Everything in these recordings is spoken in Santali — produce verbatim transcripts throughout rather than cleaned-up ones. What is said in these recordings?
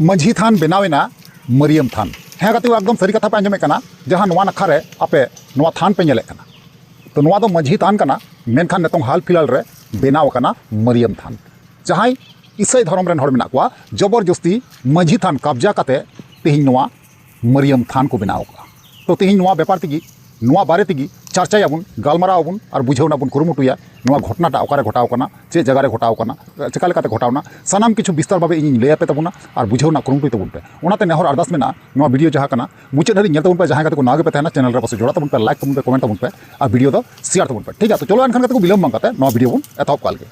ᱢᱟᱹᱡᱷᱤ ᱛᱷᱟᱱ ᱵᱮᱱᱟᱣ ᱮᱱᱟ ᱢᱟᱹᱨᱤᱭᱟᱹᱢ ᱛᱷᱟᱱ᱾ ᱦᱮᱸ ᱜᱟᱛᱮ ᱠᱚ, ᱮᱠᱫᱚᱢ ᱥᱟᱹᱨᱤ ᱠᱟᱛᱷᱟ ᱯᱮ ᱟᱸᱡᱚᱢᱮᱫ ᱠᱟᱱᱟ᱾ ᱡᱟᱦᱟᱸ ᱱᱚᱣᱟ ᱱᱟᱠᱷᱟ ᱨᱮ ᱟᱯᱮ ᱱᱚᱣᱟ ᱛᱷᱟᱱ ᱯᱮ ᱧᱮᱞᱮᱫ ᱠᱟᱱᱟ, ᱛᱚ ᱱᱚᱣᱟ ᱫᱚ ᱢᱟᱹᱡᱷᱤ ᱛᱷᱟᱱ ᱠᱟᱱᱟ, ᱢᱮᱱᱠᱷᱟᱱ ᱱᱤᱛᱚᱝ ᱦᱟᱞ ᱯᱷᱤᱞᱦᱟᱞ ᱨᱮ ᱵᱮᱱᱟᱣ ᱟᱠᱟᱱᱟ ᱢᱟᱹᱨᱤᱭᱟᱹᱢ ᱛᱷᱟᱱ᱾ ᱡᱟᱦᱟᱸᱭ ᱤᱥᱟᱹᱭ ᱫᱷᱚᱨᱚᱢ ᱨᱮᱱ ᱦᱚᱲ ᱢᱮᱱᱟᱜ ᱠᱚᱣᱟ, ᱡᱚᱵᱚᱨᱡᱚᱥᱛᱤ ᱢᱟᱹᱡᱷᱤ ᱛᱷᱟᱱ ᱠᱟᱵᱽᱡᱟ ᱠᱟᱛᱮ ᱛᱮᱦᱮᱧ ᱱᱚᱣᱟ ᱢᱟᱹᱨᱤᱭᱟᱹᱢ ᱛᱷᱟᱱ ᱠᱚ ᱵᱮᱱᱟᱣ ᱟᱠᱟᱫᱼᱟ᱾ ᱛᱚ ᱛᱮᱦᱮᱧ ᱱᱚᱣᱟ ᱵᱮᱯᱟᱨ ᱛᱮᱜᱮ, ᱱᱚᱣᱟ ᱵᱟᱨᱮ ᱛᱮᱜᱮ ᱪᱟᱨᱪᱟᱭᱟᱵᱚᱱ, ᱜᱟᱞᱢᱟᱨᱟᱣ ᱟᱵᱚᱱ ᱟᱨ ᱵᱩᱡᱷᱟᱹᱣ ᱨᱮᱱᱟᱜ ᱵᱚᱱ ᱠᱩᱨᱩᱢᱩᱴᱩᱭᱟ᱾ ᱱᱚᱣᱟ ᱜᱷᱚᱴᱚᱱᱟᱴᱟᱜ ᱚᱠᱟᱨᱮ ᱜᱷᱚᱴᱟᱣ ᱠᱟᱱᱟ, ᱪᱮᱫ ᱡᱟᱭᱜᱟ ᱨᱮ ᱜᱷᱚᱴᱟᱣ ᱠᱟᱱᱟ, ᱪᱮᱠᱟ ᱞᱮᱠᱟᱛᱮ ᱜᱷᱚᱴᱟᱣ ᱮᱱᱟ, ᱥᱟᱱᱟᱢ ᱠᱤᱪᱷᱩ ᱵᱤᱥᱛᱟᱨ ᱵᱷᱟᱵᱮ ᱤᱧᱤᱧ ᱞᱟᱹᱭ ᱟᱯᱮ ᱛᱟᱵᱚᱱᱟ ᱟᱨ ᱵᱩᱡᱷᱟᱹᱣ ᱨᱮᱱᱟᱜ ᱠᱩᱨᱩᱢᱩᱴᱩᱭ ᱛᱟᱵᱚᱱ ᱯᱮ᱾ ᱚᱱᱟᱛᱮ ᱱᱮᱦᱚᱨ ᱟᱨᱫᱟᱥ ᱢᱮᱱᱟᱜᱼᱟ, ᱱᱚᱣᱟ ᱵᱷᱤᱰᱤᱭᱳ ᱡᱟᱦᱟᱸ ᱠᱟᱱᱟ ᱢᱩᱪᱟᱹᱫ ᱫᱷᱟᱹᱨᱤᱡ ᱧᱮᱞ ᱛᱟᱵᱚᱱ ᱯᱮ᱾ ᱡᱟᱦᱟᱸᱭ ᱜᱟᱛᱮ ᱠᱚ ᱱᱟᱣᱟ ᱜᱮᱯᱮ ᱛᱟᱦᱮᱱᱟ, ᱪᱮᱱᱮᱞ ᱨᱮ ᱯᱟᱥᱮ ᱡᱚᱲᱟᱜ ᱛᱟᱵᱚᱱ ᱯᱮ, ᱞᱟᱭᱤᱠ ᱛᱟᱵᱚᱱ ᱯᱮ, ᱠᱚᱢᱮᱱᱴ ᱛᱟᱵᱚᱱ ᱯᱮ ᱟᱨ ᱵᱷᱤᱰᱤᱭᱳ ᱫᱚ ᱥᱮᱭᱟᱨ ᱛᱟᱵᱚᱱ ᱯᱮ, ᱴᱷᱤᱠ ᱜᱮᱭᱟ? ᱛᱚ ᱪᱚᱞᱚ ᱮᱱᱠᱷᱟᱱ ᱜᱟᱛᱮ ᱠᱚ, ᱵᱤᱞᱚᱢ ᱵᱟᱝ ᱠᱟᱛᱮ ᱱᱚᱣᱟ ᱵᱷᱤᱰᱤᱭᱳ ᱵᱚᱱ ᱮᱛᱚᱦᱚᱵ ᱠᱟᱜ ᱞᱮᱜᱮ᱾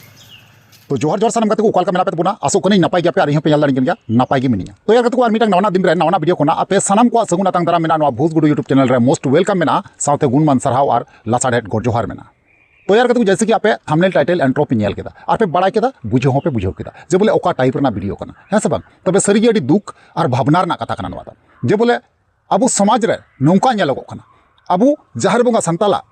ᱛᱚ ᱡᱚᱦᱟᱨ ᱡᱚᱦᱟᱨ ᱥᱟᱱᱟᱢ ᱜᱟᱛᱮ ᱠᱚ, ᱚᱠᱟ ᱞᱮᱠᱟ ᱢᱮᱱᱟᱜ ᱯᱮ ᱛᱟᱵᱚᱱᱟ? ᱟᱥᱚᱜ ᱠᱟᱹᱱᱟᱹᱧ ᱱᱟᱯᱟᱭ ᱜᱮᱭᱟᱯᱮ ᱟᱨ ᱤᱧ ᱦᱚᱸᱯᱮ ᱧᱮᱞ ᱫᱟᱲᱮᱧ ᱠᱟᱱ ᱜᱮᱭᱟ, ᱱᱟᱯᱟᱭ ᱜᱮ ᱢᱤᱱᱟᱹᱧᱟ᱾ ᱛᱚ ᱭᱟᱨ ᱜᱟᱛᱮ ᱠᱚ, ᱟᱨ ᱢᱤᱫᱴᱟᱝ ᱱᱟᱣᱟ ᱫᱤᱱ ᱨᱮ ᱱᱟᱣᱟ ᱵᱷᱤᱰᱤᱭᱳ ᱠᱷᱚᱱᱟᱜ ᱟᱯᱮ ᱥᱟᱱᱟᱢ ᱠᱚᱣᱟᱜ ᱥᱟᱹᱜᱩᱱ ᱟᱛᱟᱝ ᱫᱟᱨᱟᱢ ᱢᱮᱱᱟᱜᱼᱟ ᱱᱚᱣᱟ ᱵᱷᱩᱥ ᱜᱩᱰᱩ YouTube channel ᱨᱮ᱾ Most welcome ᱢᱮᱱᱟᱜᱼᱟ, ᱥᱟᱶᱛᱮ ᱜᱩᱱᱢᱟᱱ ᱥᱟᱨᱦᱟᱣ ᱟᱨ ᱞᱟᱥᱟᱲᱦᱮᱫ ᱜᱚᱰ ᱡᱚᱦᱟᱨ ᱢᱮᱱᱟᱜᱼᱟ᱾ ᱛᱚ ᱭᱟᱨ ᱜᱟᱛᱮ ᱠᱚ, ᱡᱮᱭᱥᱮ ᱠᱤ ᱟᱯᱮ thumbnail, title, intro ᱯᱮ ᱧᱮᱞ ᱠᱮᱫᱟ ᱟᱨ ᱯᱮ ᱵᱟᱲᱟᱭ ᱠᱮᱫᱟ, ᱵᱩᱡᱷᱟᱹᱣ ᱦᱚᱸᱯᱮ ᱵᱩᱡᱷᱟᱹᱣ ᱠᱮᱫᱟ ᱡᱮ ᱵᱚᱞᱮ ᱚᱠᱟ ᱴᱟᱭᱤᱯ ᱨᱮᱱᱟᱜ ᱵᱷᱤᱰᱤᱭᱳ ᱠᱟᱱᱟ, ᱦᱮᱸ ᱥᱮ ᱵᱟᱝ? ᱛᱚᱵᱮ ᱥᱟᱹᱨᱤᱜᱮ ᱟᱹᱰᱤ ᱫᱩᱠ ᱟᱨ ᱵᱷᱟᱵᱽᱱᱟ ᱨᱮᱱᱟᱜ ᱠᱟᱛᱷᱟ ᱠᱟᱱᱟ ᱱᱚᱣᱟ ᱫᱚ, ᱡᱮ ᱵᱚᱞᱮ ᱟᱵᱚ ᱥᱚᱢᱟᱡᱽ ᱨᱮ ᱱᱚᱝᱠᱟ ᱧᱮᱞᱚᱜᱚᱜ ᱠᱟᱱᱟ, ᱟᱵᱚ ᱡᱟᱦᱮᱨ ᱵᱚᱸᱜᱟ ᱥᱟᱱᱛᱟᱞᱟᱜ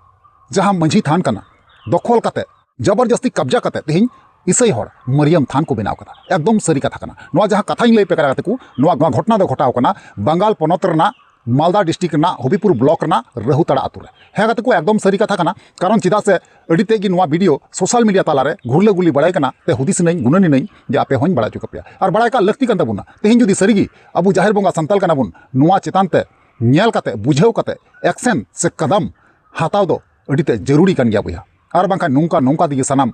ᱡᱟᱦᱟᱸ ᱢᱟᱹᱡᱷᱤ ᱛᱷᱟᱱ ᱠᱟᱱᱟ, ᱫᱚᱠᱷᱚᱞ ᱠᱟᱛᱮ, ᱡᱚᱵᱚᱨᱡᱚᱥᱛᱤ ᱠᱟᱵᱽᱡᱟ ᱠᱟᱛᱮ ᱛᱮᱦᱮᱧ ᱤᱥᱟᱹᱭ ᱦᱚᱲ ᱢᱟᱹᱨᱤᱭᱟᱹᱢ ᱛᱷᱟᱱ ᱠᱚ ᱵᱮᱱᱟᱣ ᱠᱟᱫᱟ᱾ ᱮᱠᱫᱚᱢ ᱥᱟᱹᱨᱤ ᱠᱟᱛᱷᱟ ᱠᱟᱱᱟ᱾ ᱱᱚᱣᱟ ᱡᱟᱦᱟᱸ ᱠᱟᱛᱷᱟᱧ ᱞᱟᱹᱭ ᱯᱮ ᱠᱟᱱᱟ ᱜᱟᱛᱮ ᱠᱚ, ᱱᱚᱣᱟ, ᱱᱚᱣᱟ ᱜᱷᱚᱴᱚᱱᱟ ᱫᱚ ᱜᱷᱚᱴᱟᱣ ᱠᱟᱱᱟ ᱵᱟᱝᱜᱟᱞ ᱯᱚᱱᱚᱛ ᱨᱮᱱᱟᱜ ᱢᱟᱞᱫᱟ district ᱨᱮᱱᱟᱜ ᱦᱚᱵᱤᱯᱩᱨ block ᱨᱮᱱᱟᱜ ᱨᱟᱹᱦᱩᱛᱟᱲᱟ ᱟᱛᱳ ᱨᱮ᱾ ᱦᱮᱸ ᱜᱟᱛᱮ ᱠᱚ, ᱮᱠᱫᱚᱢ ᱥᱟᱹᱨᱤ ᱠᱟᱛᱷᱟ ᱠᱟᱱᱟ᱾ ᱠᱟᱨᱚᱱ ᱪᱮᱫᱟᱜ ᱥᱮ ᱟᱹᱰᱤ ᱛᱮᱫ ᱜᱮ ᱱᱚᱣᱟ ᱵᱷᱤᱰᱤᱭᱳ social media ᱛᱟᱞᱟᱨᱮ ᱜᱷᱩᱨᱞᱟᱹ ᱜᱩᱨᱞᱤ ᱵᱟᱲᱟᱭ ᱠᱟᱱᱟ, ᱛᱮ ᱦᱩᱫᱤᱥ ᱮᱱᱟᱹᱧ, ᱜᱩᱱᱟᱹᱱ ᱮᱱᱟᱹᱧ ᱡᱮ ᱟᱯᱮ ᱦᱚᱸᱧ ᱵᱟᱲᱟᱭ ᱦᱚᱪᱚ ᱠᱟᱯᱮᱭᱟ ᱟᱨ ᱵᱟᱲᱟᱭ ᱠᱟᱜ ᱞᱟᱹᱠᱛᱤ ᱠᱟᱱ ᱛᱟᱵᱚᱱᱟ᱾ ᱛᱮᱦᱮᱧ ᱡᱩᱫᱤ ᱥᱟᱹᱨᱤᱜᱮ ᱟᱵᱚ ᱡᱟᱦᱮᱨ ᱵᱚᱸᱜᱟ ᱥᱟᱱᱛᱟᱞ ᱠᱟᱱᱟ ᱵᱚᱱ, ᱱᱚᱣᱟ ᱪᱮᱛᱟᱱ ᱛᱮ ᱧᱮᱞ ᱠᱟᱛᱮ, ᱵᱩᱡᱷᱟᱹᱣ ᱠᱟᱛᱮ action ᱥᱮ ᱠᱟᱫᱟᱢ ᱦᱟᱛᱟᱣ ᱫᱚ ᱟᱹᱰᱤ ᱛᱮᱫ ᱡᱟᱹᱨᱩᱲᱤ ᱠᱟᱱ ᱜᱮᱭᱟ ᱵᱚᱭᱦᱟ᱾ ᱟᱨ ᱵᱟᱝᱠᱷᱟᱱ ᱱᱚᱝᱠᱟ, ᱱᱚᱝᱠᱟ ᱛᱮᱜᱮ ᱥᱟᱱᱟᱢ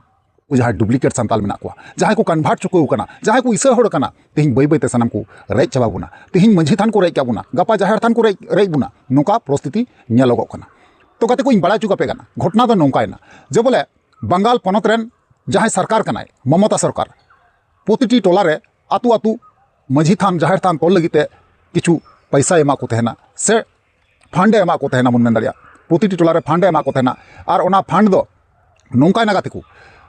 ᱡᱟᱦᱟᱸᱭ duplicate ᱥᱟᱱᱛᱟᱞ ᱢᱮᱱᱟᱜ ᱠᱚᱣᱟ, ᱡᱟᱦᱟᱸᱭ ᱠᱚ convert ᱪᱩᱠᱟᱹᱣ ᱠᱟᱱᱟ, ᱡᱟᱦᱟᱸᱭ ᱠᱚ ᱤᱥᱟᱹ ᱦᱚᱲ ᱠᱟᱱᱟ, ᱛᱮᱦᱮᱧ ᱵᱟᱹᱭ ᱵᱟᱹᱭ ᱛᱮ ᱥᱟᱱᱟᱢ ᱠᱚ ᱨᱮᱡ ᱪᱟᱵᱟ ᱵᱚᱱᱟ᱾ ᱛᱮᱦᱮᱧ ᱢᱟᱹᱡᱷᱤ ᱛᱷᱟᱱ ᱠᱚ ᱨᱮᱡ ᱠᱟᱜ ᱵᱚᱱᱟ, ᱜᱟᱯᱟ ᱡᱟᱦᱮᱨ ᱛᱷᱟᱱ ᱠᱚ ᱨᱮᱡ, ᱨᱮᱡ ᱵᱚᱱᱟ, ᱱᱚᱝᱠᱟ ᱯᱚᱨᱤᱥᱛᱷᱤᱛᱤ ᱧᱮᱞᱚᱜᱚᱜ ᱠᱟᱱᱟ᱾ ᱛᱚ ᱜᱟᱛᱮ ᱠᱚ, ᱤᱧ ᱵᱟᱲᱟᱭ ᱦᱚᱪᱚ ᱠᱟᱯᱮ ᱠᱟᱱᱟ, ᱜᱷᱚᱴᱚᱱᱟ ᱫᱚ ᱱᱚᱝᱠᱟᱭᱮᱱᱟ ᱡᱮ ᱵᱚᱞᱮ ᱵᱟᱝᱜᱟᱞ ᱯᱚᱱᱚᱛ ᱨᱮᱱ ᱡᱟᱦᱟᱸᱭ ᱥᱚᱨᱠᱟᱨ ᱠᱟᱱᱟᱭ, ᱢᱚᱢᱚᱛᱟ ᱥᱚᱨᱠᱟᱨ, ᱯᱨᱚᱛᱤᱴᱤ ᱴᱚᱞᱟ ᱨᱮ, ᱟᱹᱛᱩ ᱟᱹᱛᱩ ᱢᱟᱹᱡᱷᱤ ᱛᱷᱟᱱ, ᱡᱟᱦᱮᱨ ᱛᱷᱟᱱ ᱛᱚᱞ ᱞᱟᱹᱜᱤᱫ ᱛᱮ ᱠᱤᱪᱷᱩ ᱯᱚᱭᱥᱟᱭ ᱮᱢᱟᱜ ᱠᱚ ᱛᱟᱦᱮᱱᱟ, ᱥᱮ fund ᱮ ᱮᱢᱟᱜ ᱠᱚ ᱛᱟᱦᱮᱱᱟ, ᱵᱚᱱ ᱢᱮᱱ ᱫᱟᱲᱮᱭᱟᱜᱼᱟ, ᱯᱨᱚᱛᱤᱴᱤ ᱴᱚᱞᱟ ᱨᱮ fund ᱮ ᱮᱢᱟᱜ ᱠᱚ ᱛᱟᱦᱮᱱᱟ᱾ ᱟᱨ ᱚᱱᱟ fund ᱫᱚ ᱱᱚᱝᱠᱟᱭᱮᱱᱟ ᱜᱟᱛᱮ ᱠᱚ,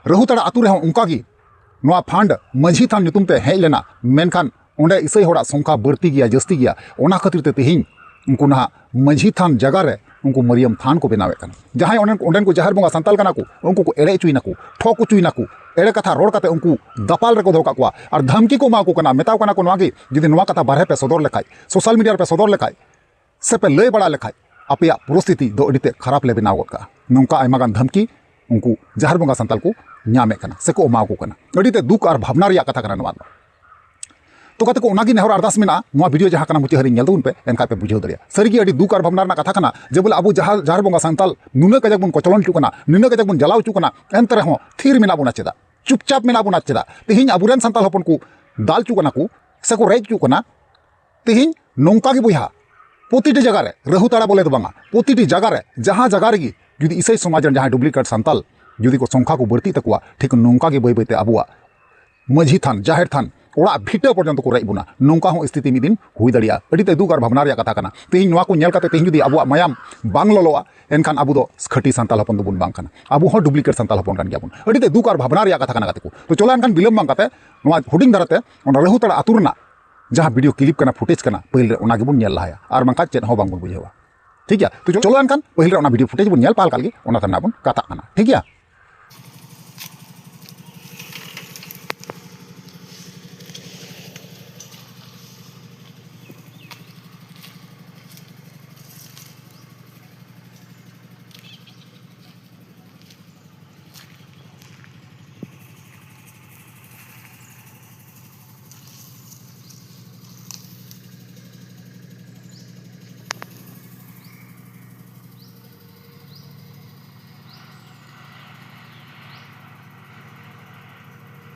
ᱨᱟᱹᱦᱩᱛᱟᱲᱟ ᱟᱹᱛᱩ ᱨᱮᱦᱚᱸ ᱚᱱᱠᱟ ᱜᱮ ᱱᱚᱣᱟ fund ᱢᱟᱹᱡᱷᱤ ᱛᱷᱟᱱ ᱧᱩᱛᱩᱢ ᱛᱮ ᱦᱮᱡ ᱞᱮᱱᱟ, ᱢᱮᱱᱠᱷᱟᱱ ᱚᱸᱰᱮ ᱤᱥᱟᱹᱭ ᱦᱚᱲᱟᱜ ᱥᱚᱝᱠᱷᱟ ᱵᱟᱹᱲᱛᱤ ᱜᱮᱭᱟ, ᱡᱟᱹᱥᱛᱤ ᱜᱮᱭᱟ᱾ ᱚᱱᱟ ᱠᱷᱟᱹᱛᱤᱨ ᱛᱮ ᱛᱮᱦᱮᱧ ᱩᱱᱠᱩ ᱱᱟᱦᱟᱜ ᱢᱟᱹᱡᱷᱤ ᱛᱷᱟᱱ ᱡᱟᱭᱜᱟ ᱨᱮ ᱩᱱᱠᱩ ᱢᱟᱹᱨᱤᱭᱟᱹᱢ ᱛᱷᱟᱱ ᱠᱚ ᱵᱮᱱᱟᱣᱮᱫ ᱠᱟᱱᱟ᱾ ᱡᱟᱦᱟᱸᱭ ᱚᱸᱰᱮᱱ, ᱚᱸᱰᱮᱱ ᱠᱚ ᱡᱟᱦᱮᱨ ᱵᱚᱸᱜᱟ ᱥᱟᱱᱛᱟᱞ ᱠᱟᱱᱟ ᱠᱚ, ᱩᱱᱠᱩ ᱠᱚ ᱮᱲᱮ ᱦᱚᱪᱚᱭᱮᱱᱟ ᱠᱚ, ᱴᱷᱚᱠ ᱦᱚᱪᱚᱭᱮᱱᱟ ᱠᱚ᱾ ᱮᱲᱮ ᱠᱟᱛᱷᱟ ᱨᱚᱲ ᱠᱟᱛᱮ ᱩᱱᱠᱩ ᱫᱟᱯᱟᱞ ᱨᱮᱠᱚ ᱫᱚᱦᱚ ᱠᱟᱜ ᱠᱚᱣᱟ ᱟᱨ ᱫᱷᱟᱢᱠᱤ ᱠᱚ ᱮᱢᱟ ᱠᱚ ᱠᱟᱱᱟ, ᱢᱮᱛᱟᱣ ᱠᱟᱱᱟ ᱠᱚ ᱱᱚᱣᱟ ᱜᱮ, ᱡᱩᱫᱤ ᱱᱚᱣᱟ ᱠᱟᱛᱷᱟ ᱵᱟᱨᱦᱮ ᱯᱮ ᱥᱚᱫᱚᱨ ᱞᱮᱠᱷᱟᱡ, ᱥᱳᱥᱟᱞ ᱢᱤᱰᱤᱭᱟ ᱨᱮᱯᱮ ᱥᱚᱫᱚᱨ ᱞᱮᱠᱷᱟᱡ, ᱥᱮᱯᱮ ᱞᱟᱹᱭ ᱵᱟᱲᱟ ᱞᱮᱠᱷᱟᱡ, ᱟᱯᱮᱭᱟᱜ ᱯᱚᱨᱤᱥᱛᱷᱤᱛᱤ ᱫᱚ ᱟᱹᱰᱤ ᱛᱮᱫ ᱠᱷᱟᱨᱟᱯ ᱞᱮ ᱵᱮᱱᱟᱣ ᱜᱚᱫ ᱠᱟᱜᱼᱟ᱾ ᱱᱚᱝᱠᱟ ᱟᱭᱢᱟ ᱜᱟᱱ ᱫᱷᱟᱢᱠᱤ ᱩᱱᱠᱩ ᱡᱟᱦᱮᱨ ᱵᱚᱸᱜᱟ ᱥᱟᱱᱛᱟᱞ ᱠᱚ ᱧᱟᱢᱮᱫ ᱠᱟᱱᱟ ᱥᱮᱠᱚ ᱮᱢᱟ ᱠᱚ ᱠᱟᱱᱟ᱾ ᱟᱹᱰᱤ ᱛᱮᱫ ᱫᱩᱠ ᱟᱨ ᱵᱷᱟᱵᱽᱱᱟ ᱨᱮᱭᱟᱜ ᱠᱟᱛᱷᱟ ᱠᱟᱱᱟ ᱱᱚᱣᱟ ᱫᱚ᱾ ᱛᱚ ᱜᱟᱛᱮ ᱠᱚ, ᱚᱱᱟᱜᱮ ᱱᱮᱦᱚᱨ ᱟᱨᱫᱟᱥ ᱢᱮᱱᱟᱜᱼᱟ, ᱱᱚᱣᱟ ᱵᱷᱤᱰᱤᱭᱳ ᱡᱟᱦᱟᱸ ᱠᱟᱱᱟ ᱢᱩᱪᱟᱹᱫ ᱦᱟᱹᱨᱤᱡ ᱧᱮᱞ ᱛᱟᱵᱚᱱ ᱯᱮ, ᱮᱱᱠᱷᱟᱡ ᱯᱮ ᱵᱩᱡᱷᱟᱹᱣ ᱫᱟᱲᱮᱭᱟᱜᱼᱟ᱾ ᱥᱟᱹᱨᱤᱜᱮ ᱟᱹᱰᱤ ᱫᱩᱠ ᱟᱨ ᱵᱷᱟᱵᱽᱱᱟ ᱨᱮᱱᱟᱜ ᱠᱟᱛᱷᱟ ᱠᱟᱱᱟ ᱡᱮ ᱵᱚᱞᱮ ᱟᱵᱚ ᱡᱟᱦᱟᱸ ᱡᱟᱦᱮᱨ ᱵᱚᱸᱜᱟ ᱥᱟᱱᱛᱟᱞ ᱱᱩᱱᱟᱹᱜ ᱠᱟᱡᱟᱠ ᱵᱚᱱ ᱠᱚᱪᱞᱚᱱ ᱦᱚᱪᱚᱜ ᱠᱟᱱᱟ, ᱱᱩᱱᱟᱹᱜ ᱠᱟᱡᱟᱠ ᱵᱚᱱ ᱡᱟᱞᱟᱣ ᱦᱚᱪᱚᱜ ᱠᱟᱱᱟ, ᱮᱱᱛᱮ ᱨᱮᱦᱚᱸ ᱛᱷᱤᱨ ᱢᱮᱱᱟᱜ ᱵᱚᱱᱟ ᱪᱮᱫᱟᱜ? ᱪᱩᱯᱪᱟᱯ ᱢᱮᱱᱟᱜ ᱵᱚᱱᱟ ᱪᱮᱫᱟᱜ? ᱛᱮᱦᱮᱧ ᱟᱵᱚᱨᱮᱱ ᱥᱟᱱᱛᱟᱞ ᱦᱚᱯᱚᱱ ᱠᱚ ᱫᱟᱞ ᱦᱚᱪᱚᱜ ᱠᱟᱱᱟ ᱠᱚ ᱥᱮᱠᱚ ᱨᱮᱡ ᱦᱚᱪᱚᱜ ᱠᱟᱱᱟ, ᱛᱮᱦᱮᱧ ᱱᱚᱝᱠᱟ ᱜᱮ ᱵᱚᱭᱦᱟ, ᱯᱨᱚᱛᱤᱴᱤ ᱡᱟᱭᱜᱟ ᱨᱮ, ᱨᱟᱹᱦᱩᱛᱟᱲᱟ ᱵᱚᱞᱮ ᱫᱚ ᱵᱟᱝᱟ, ᱯᱨᱚᱛᱤᱴᱤ ᱡᱟᱭᱜᱟ ᱨᱮ, ᱡᱟᱦᱟᱸ ᱡᱟᱭᱜᱟ ᱨᱮᱜᱮ ᱡᱩᱫᱤ ᱤᱥᱟᱹᱭ ᱥᱚᱢᱟᱡᱽ ᱨᱮᱱ ᱡᱟᱦᱟᱸᱭ ᱰᱩᱯᱞᱤᱠᱮᱴ ᱥᱟᱱᱛᱟᱞ ᱡᱩᱫᱤ ᱠᱚ ᱥᱚᱝᱠᱷᱟ ᱠᱚ ᱵᱟᱹᱲᱛᱤᱜ ᱛᱟᱠᱚᱣᱟ, ᱴᱷᱤᱠ ᱱᱚᱝᱠᱟ ᱜᱮ ᱵᱟᱹᱭ ᱵᱟᱹᱭᱛᱮ ᱟᱵᱚᱣᱟᱜ ᱢᱟᱹᱡᱷᱤ ᱛᱷᱟᱱ, ᱡᱟᱦᱮᱨ ᱛᱷᱟᱱ, ᱚᱲᱟᱜ ᱵᱷᱤᱴᱟᱹ ᱯᱚᱨᱡᱚᱱᱛᱚ ᱠᱚ ᱨᱮᱡ ᱵᱚᱱᱟ᱾ ᱱᱚᱝᱠᱟ ᱦᱚᱸ ᱥᱛᱷᱤᱛᱤ ᱢᱤᱫ ᱫᱤᱱ ᱦᱩᱭ ᱫᱟᱲᱮᱭᱟᱜᱼᱟ᱾ ᱟᱹᱰᱤ ᱛᱮ ᱫᱩᱠ ᱟᱨ ᱵᱷᱟᱵᱽᱱᱟ ᱨᱮᱭᱟᱜ ᱠᱟᱛᱷᱟ ᱠᱟᱱᱟ᱾ ᱛᱮᱦᱮᱧ ᱱᱚᱣᱟ ᱠᱚ ᱧᱮᱞ ᱠᱟᱛᱮ ᱛᱮᱦᱮᱧ ᱡᱩᱫᱤ ᱟᱵᱚᱣᱟᱜ ᱢᱟᱭᱟᱢ ᱵᱟᱝ ᱞᱚᱞᱚᱜᱼᱟ, ᱮᱱᱠᱷᱟᱱ ᱟᱵᱚ ᱫᱚ ᱠᱷᱟᱹᱴᱤ ᱥᱟᱱᱛᱟᱞ ᱦᱚᱯᱚᱱ ᱫᱚᱵᱚᱱ ᱵᱟᱝ ᱠᱟᱱᱟ, ᱟᱵᱚ ᱦᱚᱸ ᱰᱩᱯᱞᱤᱠᱮᱴ ᱥᱟᱱᱛᱟᱞ ᱦᱚᱯᱚᱱ ᱠᱟᱱ ᱜᱮᱭᱟᱵᱚᱱ᱾ ᱟᱹᱰᱤ ᱛᱮ ᱫᱩᱠ ᱟᱨ ᱵᱷᱟᱵᱽᱱᱟ ᱨᱮᱭᱟᱜ ᱠᱟᱛᱷᱟ ᱠᱟᱱᱟ ᱜᱟᱛᱮ ᱠᱚ᱾ ᱛᱚ ᱪᱚᱞᱚ ᱮᱱᱠᱷᱟᱱ ᱵᱤᱞᱚᱢ ᱵᱟᱝ ᱠᱟᱛᱮ ᱱᱚᱣᱟ ᱦᱩᱰᱤᱧ ᱫᱷᱟᱨᱟᱛᱮ ᱚᱱᱟ ᱨᱟᱹᱦᱩᱛᱟᱲᱟ ᱟᱹᱛᱩ ᱨᱮᱱᱟᱜ ᱡᱟᱦᱟᱸ ᱵᱷᱤᱰᱤᱭᱳ ᱠᱞᱤᱯ ᱠᱟᱱᱟ, ᱯᱷᱩᱴᱮᱡᱽ ᱠᱟᱱᱟ, ᱯᱟᱹᱦᱤᱞ ᱨᱮ ᱚᱱᱟ ᱜᱮᱵᱚᱱ ᱧᱮᱞ ᱞᱟᱦᱟᱭᱟ, ᱟᱨ ᱵᱟᱝᱠᱷᱟᱱ ᱪᱮᱫ ᱦᱚᱸ ᱵᱟᱝᱵᱚᱱ ᱵᱩᱡᱷᱟᱹᱣᱟ᱾ ᱴᱷᱤᱠ ᱜᱮᱭᱟ, ᱛᱚ ᱪᱚᱞᱚ ᱮᱱᱠᱷᱟᱱ ᱯᱟᱹᱦᱤᱞ ᱨᱮ ᱚᱱᱟ ᱵᱷᱤᱰᱤᱭᱳ ᱯᱷᱩᱴᱮᱡᱽ ᱵᱚᱱ ᱧᱮᱞ ᱯᱟᱦᱟᱞ ᱠᱟᱜ ᱞᱮᱜᱮ, ᱚᱱᱟ ᱛᱟᱭᱚᱢ ᱱᱟᱜ ᱵᱚᱱ ᱠᱟᱛᱷᱟᱜ ᱠᱟᱱᱟ᱾ ᱴᱷᱤᱠ ᱜᱮᱭᱟ?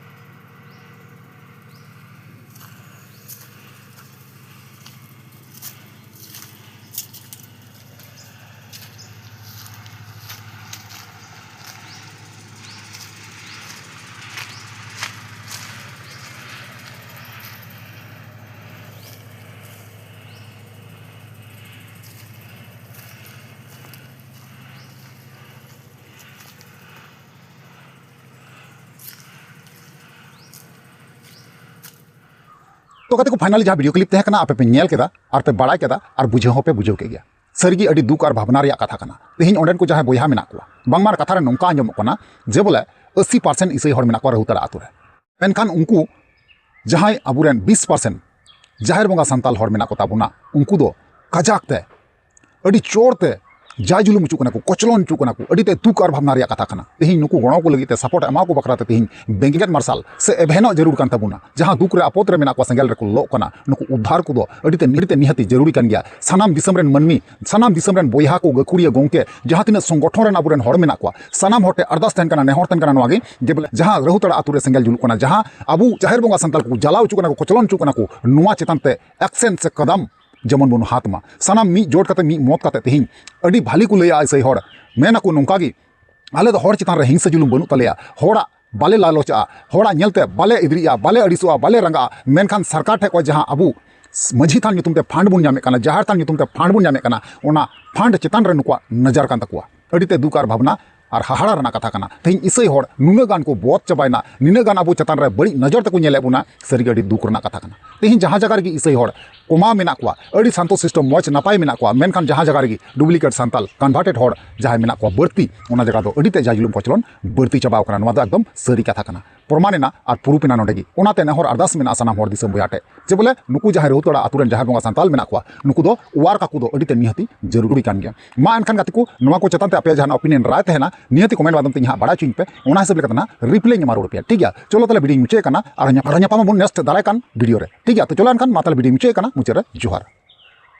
ᱛᱚ ᱜᱟᱛᱮ ᱠᱚ, finally ᱡᱟᱦᱟᱸ ᱵᱷᱤᱰᱤᱭᱳ ᱠᱞᱤᱯ ᱛᱟᱦᱮᱸ ᱠᱟᱱᱟ, ᱟᱯᱮ ᱯᱮ ᱧᱮᱞ ᱠᱮᱫᱟ ᱟᱨ ᱯᱮ ᱵᱟᱲᱟᱭ ᱠᱮᱫᱟ ᱟᱨ ᱵᱩᱡᱷᱟᱹᱣ ᱦᱚᱸᱯᱮ ᱵᱩᱡᱷᱟᱹᱣ ᱠᱮᱫ ᱜᱮᱭᱟ᱾ ᱥᱟᱹᱨᱤᱜᱮ ᱟᱹᱰᱤ ᱫᱩᱠ ᱟᱨ ᱵᱷᱟᱵᱽᱱᱟ ᱨᱮᱭᱟᱜ ᱠᱟᱛᱷᱟ ᱠᱟᱱᱟ᱾ ᱛᱮᱦᱮᱧ ᱚᱸᱰᱮᱱ ᱠᱚ ᱡᱟᱦᱟᱸᱭ ᱵᱚᱭᱦᱟ ᱢᱮᱱᱟᱜ ᱠᱚᱣᱟ, ᱵᱟᱝᱢᱟ ᱠᱟᱛᱷᱟ ᱨᱮ ᱱᱚᱝᱠᱟ ᱟᱸᱡᱚᱢᱚᱜ ᱠᱟᱱᱟ ᱡᱮ ᱵᱚᱞᱮ ᱟᱥᱤ ᱯᱟᱨᱥᱮᱱᱴ ᱤᱥᱟᱹᱭ ᱦᱚᱲ ᱢᱮᱱᱟᱜ ᱠᱚᱣᱟ ᱨᱟᱹᱦᱩᱛᱟᱲᱟ ᱟᱛᱳ ᱨᱮ᱾ ᱢᱮᱱᱠᱷᱟᱱ ᱩᱱᱠᱩ ᱡᱟᱦᱟᱸᱭ ᱟᱵᱚᱨᱮᱱ ᱵᱤᱥ ᱯᱟᱨᱥᱮᱱᱴ ᱡᱟᱦᱮᱨ ᱵᱚᱸᱜᱟ ᱥᱟᱱᱛᱟᱞ ᱦᱚᱲ ᱢᱮᱱᱟᱜ ᱠᱚ ᱛᱟᱵᱚᱱᱟ, ᱩᱱᱠᱩ ᱫᱚ ᱠᱟᱡᱟᱠ ᱛᱮ, ᱟᱹᱰᱤ ᱡᱳᱨ ᱛᱮ ᱡᱟᱭ ᱡᱩᱞᱩᱢ ᱦᱚᱪᱚᱜ ᱠᱟᱱᱟ ᱠᱚ, ᱠᱚᱪᱞᱚᱱ ᱦᱚᱪᱚᱜ ᱠᱟᱱᱟ ᱠᱚ᱾ ᱟᱹᱰᱤ ᱛᱮ ᱫᱩᱠ ᱟᱨ ᱵᱷᱟᱵᱽᱱᱟ ᱨᱮᱭᱟᱜ ᱠᱟᱛᱷᱟ ᱠᱟᱱᱟ᱾ ᱛᱮᱦᱮᱧ ᱱᱩᱠᱩ ᱜᱚᱲᱚ ᱠᱚ ᱞᱟᱹᱜᱤᱫ ᱛᱮ, ᱥᱟᱯᱳᱨᱴ ᱮᱢᱟ ᱠᱚ ᱵᱟᱠᱷᱨᱟ ᱛᱮ ᱛᱮᱦᱮᱧ ᱵᱮᱸᱜᱮᱫ ᱢᱟᱨᱥᱟᱞ ᱥᱮ ᱮᱵᱷᱮᱱᱚᱜ ᱡᱟᱹᱨᱩᱲ ᱠᱟᱱ ᱛᱟᱵᱚᱱᱟ᱾ ᱡᱟᱦᱟᱸ ᱫᱩᱠ ᱨᱮ ᱟᱯᱚᱫ ᱨᱮ ᱢᱮᱱᱟᱜ ᱠᱚᱣᱟ, ᱥᱮᱸᱜᱮᱞ ᱨᱮᱠᱚ ᱞᱚᱜ ᱠᱟᱱᱟ, ᱱᱩᱠᱩ ᱩᱫᱽᱫᱷᱟᱨ ᱠᱚᱫᱚ ᱟᱹᱰᱤ ᱛᱮ, ᱟᱹᱰᱤ ᱛᱮ ᱱᱤᱦᱟᱹᱛᱤ ᱡᱟᱹᱨᱩᱲᱤ ᱠᱟᱱ ᱜᱮᱭᱟ᱾ ᱥᱟᱱᱟᱢ ᱫᱤᱥᱚᱢ ᱨᱮᱱ ᱢᱟᱹᱱᱢᱤ, ᱥᱟᱱᱟᱢ ᱫᱤᱥᱚᱢ ᱨᱮᱱ ᱵᱚᱭᱦᱟ ᱠᱚ, ᱜᱟᱹᱠᱷᱩᱲᱤᱭᱟᱹ ᱜᱚᱝᱠᱮ, ᱡᱟᱦᱟᱸ ᱛᱤᱱᱟᱹᱜ ᱥᱚᱝᱜᱚᱴᱷᱚᱱ ᱨᱮᱱ ᱟᱵᱚᱨᱮᱱ ᱦᱚᱲ ᱢᱮᱱᱟᱜ ᱠᱚᱣᱟ, ᱥᱟᱱᱟᱢ ᱦᱚᱲ ᱴᱷᱮᱱ ᱟᱨᱫᱟᱥ ᱛᱟᱦᱮᱱ ᱠᱟᱱᱟ, ᱱᱮᱦᱚᱨ ᱛᱟᱦᱮᱱ ᱠᱟᱱᱟ ᱱᱚᱣᱟ ᱜᱮ, ᱡᱮ ᱵᱚᱞᱮ ᱡᱟᱦᱟᱸ ᱨᱟᱹᱦᱩᱛᱟᱲᱟ ᱟᱛᱳ ᱨᱮ ᱥᱮᱸᱜᱮᱞ ᱡᱩᱞᱩᱜ ᱠᱟᱱᱟ, ᱡᱟᱦᱟᱸ ᱟᱵᱚ ᱡᱟᱦᱮᱨ ᱵᱚᱸᱜᱟ ᱥᱟᱱᱛᱟᱞ ᱠᱚ ᱡᱟᱞᱟᱣ ᱦᱚᱪᱚ ᱠᱟᱱᱟ ᱠᱚ, ᱠᱚᱪᱞᱚᱱ ᱦᱚᱪᱚ ᱠᱟᱱᱟ ᱠᱚ, ᱱᱚᱣᱟ ᱪᱮᱛᱟᱱ ᱛᱮ ᱮᱠᱥᱮᱱ ᱥᱮ ᱠᱟᱫᱟᱢ ᱡᱮᱢᱚᱱ ᱵᱚᱱ ᱦᱟᱛ ᱢᱟ᱾ ᱥᱟᱱᱟᱢ ᱢᱤᱫ ᱡᱳᱴ ᱠᱟᱛᱮ, ᱢᱤᱫ ᱢᱚᱛ ᱠᱟᱛᱮ ᱛᱮᱦᱮᱧ ᱟᱹᱰᱤ ᱵᱷᱟᱞᱤ ᱠᱚ ᱞᱟᱹᱭᱟ ᱤᱥᱟᱹᱭ ᱦᱚᱲ, ᱢᱮᱱ ᱟᱠᱚ ᱱᱚᱝᱠᱟ ᱜᱮ, ᱟᱞᱮ ᱫᱚ ᱦᱚᱲ ᱪᱮᱛᱟᱱ ᱨᱮ ᱦᱤᱝᱥᱟᱹ ᱡᱩᱞᱩᱢ ᱵᱟᱹᱱᱩᱜ ᱛᱟᱞᱮᱭᱟ, ᱦᱚᱲᱟᱜ ᱵᱟᱞᱮ ᱞᱟᱞᱚᱪᱟᱜᱼᱟ, ᱦᱚᱲᱟᱜ ᱧᱮᱞᱛᱮ ᱵᱟᱞᱮ ᱤᱫᱽᱨᱤᱜᱼᱟ, ᱵᱟᱞᱮ ᱟᱹᱲᱤᱥᱚᱜᱼᱟ, ᱵᱟᱞᱮ ᱨᱟᱸᱜᱟᱜᱼᱟ᱾ ᱢᱮᱱᱠᱷᱟᱱ ᱥᱚᱨᱠᱟᱨ ᱴᱷᱮᱱ ᱠᱷᱚᱱ ᱡᱟᱦᱟᱸ ᱟᱵᱚ ᱢᱟᱹᱡᱷᱤ ᱛᱷᱟᱱ ᱧᱩᱛᱩᱢ ᱛᱮ ᱯᱷᱟᱱᱰ ᱵᱚᱱ ᱧᱟᱢᱮᱫ ᱠᱟᱱᱟ, ᱡᱟᱦᱮᱨ ᱛᱷᱟᱱ ᱧᱩᱛᱩᱢ ᱛᱮ ᱯᱷᱟᱱᱰ ᱵᱚᱱ ᱧᱟᱢᱮᱫ ᱠᱟᱱᱟ, ᱚᱱᱟ ᱯᱷᱟᱱᱰ ᱪᱮᱛᱟᱱ ᱨᱮ ᱱᱩᱠᱩᱣᱟᱜ ᱱᱚᱡᱚᱨ ᱠᱟᱱ ᱛᱟᱠᱚᱣᱟ᱾ ᱟᱹᱰᱤ ᱛᱮ ᱫᱩᱠ ᱟᱨ ᱵᱷᱟᱵᱽᱱᱟ ᱟᱨ ᱦᱟᱦᱟᱲᱟ ᱨᱮᱱᱟᱜ ᱠᱟᱛᱷᱟ ᱠᱟᱱᱟ᱾ ᱛᱮᱦᱮᱧ ᱤᱥᱟᱹᱭ ᱦᱚᱲ ᱱᱩᱱᱟᱹᱜ ᱜᱟᱱ ᱠᱚ ᱵᱚᱫ ᱪᱟᱵᱟᱭᱮᱱᱟ, ᱱᱤᱱᱟᱹᱜ ᱜᱟᱱ ᱟᱵᱚ ᱪᱮᱛᱟᱱ ᱨᱮ ᱵᱟᱹᱲᱤᱡ ᱱᱚᱡᱚᱨ ᱛᱮᱠᱚ ᱧᱮᱞᱮᱫ ᱵᱚᱱᱟ, ᱥᱟᱹᱨᱤᱜᱮ ᱟᱹᱰᱤ ᱫᱩᱠ ᱨᱮᱱᱟᱜ ᱠᱟᱛᱷᱟ ᱠᱟᱱᱟ᱾ ᱛᱮᱦᱮᱧ ᱡᱟᱦᱟᱸ ᱡᱟᱭᱜᱟ ᱨᱮᱜᱮ ᱤᱥᱟᱹᱭ ᱦᱚᱲ ᱠᱚᱢᱟ ᱢᱮᱱᱟᱜ ᱠᱚᱣᱟ, ᱟᱹᱰᱤ ᱥᱟᱱᱛᱚ ᱥᱤᱥᱴᱚᱢ ᱢᱚᱡᱽ ᱱᱟᱯᱟᱭ ᱢᱮᱱᱟᱜ ᱠᱚᱣᱟ, ᱢᱮᱱᱠᱷᱟᱱ ᱡᱟᱦᱟᱸ ᱡᱟᱭᱜᱟ ᱨᱮᱜᱮ ᱰᱩᱯᱞᱤᱠᱮᱴ ᱥᱟᱱᱛᱟᱞ ᱠᱚᱱᱵᱷᱟᱨᱴᱮᱰ ᱦᱚᱲ ᱡᱟᱦᱟᱸᱭ ᱢᱮᱱᱟᱜ ᱠᱚᱣᱟ ᱵᱟᱹᱲᱛᱤ, ᱚᱱᱟ ᱡᱟᱭᱜᱟ ᱫᱚ ᱟᱹᱰᱤ ᱛᱮ ᱡᱟᱭ ᱡᱩᱞᱩᱢ ᱠᱚᱪᱞᱚᱱ ᱵᱟᱹᱲᱛᱤ ᱪᱟᱵᱟᱣ ᱠᱟᱱᱟ᱾ ᱱᱚᱣᱟ ᱫᱚ ᱮᱠᱫᱚᱢ ᱥᱟᱹᱨᱤ ᱠᱟᱛᱷᱟ ᱠᱟᱱᱟ, ᱯᱨᱚᱢᱟᱱ ᱮᱱᱟ ᱟᱨ ᱯᱨᱩᱯᱷ ᱮᱱᱟ ᱱᱚᱰᱮ ᱜᱮ᱾ ᱚᱱᱟᱛᱮ ᱱᱮᱦᱚᱨ ᱟᱨᱫᱟᱥ ᱢᱮᱱᱟᱜᱼᱟ ᱥᱟᱱᱟᱢ ᱦᱚᱲ ᱫᱤᱥᱚᱢ ᱵᱚᱭᱦᱟ ᱴᱷᱮᱱ, ᱡᱮ ᱵᱚᱞᱮ ᱱᱩᱠᱩ ᱡᱟᱦᱟᱸᱭ ᱨᱟᱹᱦᱩᱛᱟᱲᱟ ᱟᱛᱳ ᱨᱮᱱ ᱡᱟᱦᱮᱨ ᱵᱚᱸᱜᱟ ᱥᱟᱱᱛᱟᱞ ᱢᱮᱱᱟᱜ ᱠᱚᱣᱟ, ᱱᱩᱠᱩ ᱫᱚ ᱚᱣᱟᱨ ᱠᱟᱠᱚ ᱫᱚ ᱟᱹᱰᱤ ᱛᱮ ᱱᱤᱦᱟᱹᱛᱤ ᱡᱟᱹᱨᱩᱲᱤ ᱠᱟᱱ ᱜᱮᱭᱟ᱾ ᱢᱟ ᱮᱱᱠᱷᱟᱱ ᱜᱟᱛᱮ ᱠᱚ, ᱱᱚᱣᱟ ᱠᱚ ᱪᱮᱛᱟᱱ ᱛᱮ ᱟᱯᱮᱭᱟᱜ ᱡᱟᱦᱟᱱᱟᱜ ᱚᱯᱤᱱᱤᱭᱚᱱ ᱨᱟᱭ ᱛᱟᱦᱮᱱᱟ, ᱱᱤᱦᱟᱹᱛᱤ ᱠᱚᱢᱮᱱᱴ ᱢᱟᱫᱽᱫᱷᱚᱢ ᱛᱮ ᱤᱧ ᱦᱟᱸᱜ ᱵᱟᱲᱟᱭ ᱦᱚᱪᱚᱧ ᱯᱮ᱾ ᱚᱱᱟ ᱦᱤᱥᱟᱹᱵ ᱞᱮᱠᱟᱛᱮ ᱱᱟᱦᱟᱜ ᱨᱤᱯᱞᱟᱭ ᱤᱧ ᱮᱢᱟ ᱨᱩᱣᱟᱹᱲ ᱟᱯᱮᱭᱟ, ᱴᱷᱤᱠ ᱜᱮᱭᱟ? ᱪᱚᱞᱚ ᱛᱟᱦᱞᱮ ᱵᱷᱤᱰᱤᱭᱳᱧ ᱢᱩᱪᱟᱹᱫ ᱠᱟᱱᱟ, ᱟᱨᱦᱚᱸ ᱧᱟᱯᱟᱢ ᱟᱵᱚᱱ ᱱᱮᱠᱥᱴ ᱫᱟᱨᱟᱭ ᱠᱟᱱ ᱵᱷᱤᱰᱤᱭᱳ ᱨᱮ, ᱴᱷᱤᱠ ᱜᱮᱭᱟ? ᱛᱚ ᱪᱚᱞᱚ ᱮᱱᱠᱷᱟᱱ ᱢᱟ ᱛᱟᱦᱞᱮ ᱵᱷᱤᱰᱤᱭᱳᱧ ᱢᱩᱪᱟᱹᱫ ᱠᱟᱱᱟ, ᱢᱩᱪᱟᱹᱫ ᱨᱮ ᱡᱚᱦᱟᱨ᱾